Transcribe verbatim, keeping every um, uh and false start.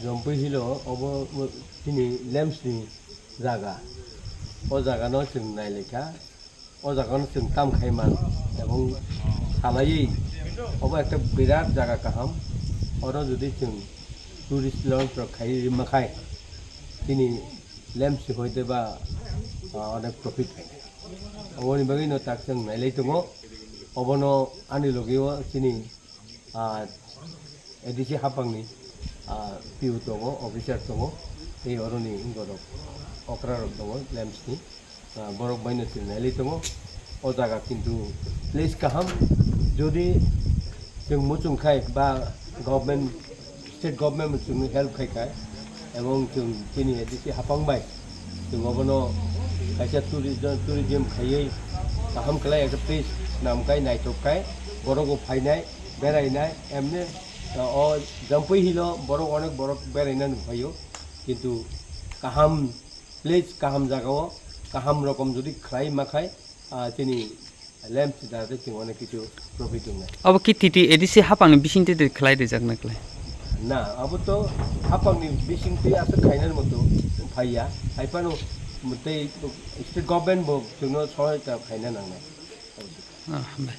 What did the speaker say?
Jompui hilo obo chini lamps ni jaga. O jaga no chwng nailaikha. O jaga no chwng tam khai man ebong salaiwi obo ekta birat jaga kaham. Oro jodi chwng tourist launch rok khai rima khai chini lamps ni hoite ba, ah, onek profit khai. Oboni bagwi no tak chwng nailai tongo. Obono ani logi o chini ah, A D C hapangni, ah, P O tongo, officer tongo, tei oroni borok okra rok tongo, lamps ni, ah, borok baino chwng nailai tongo. O jaga kintu place kaham, jodi chwng muchung khai ba government, state government chwngno help khai khai, ebong chwng chini A D C hapang bai chwng obono kaisa tourism, tourism khaiwi kaham khlai ekta place swnam khai naithok khai borok bo phainai. Berainai, emni, o Jampui hilo borok onek borok beraina nukphaio, kintu kaham place, kaham jagao kaham rokom jodi khlai makhai, ah, chini lamps ni dara tei chwng onek kichu profit wngnai. Abo ki titi A D C hapangni bisingtwi twi khlai rijak na khlai? Na, abo to hapangni bisingtwi aswk khainani moto phaiya, haiphano tei state government bo chwngno sohayota khaina nangnai. Ah, bai.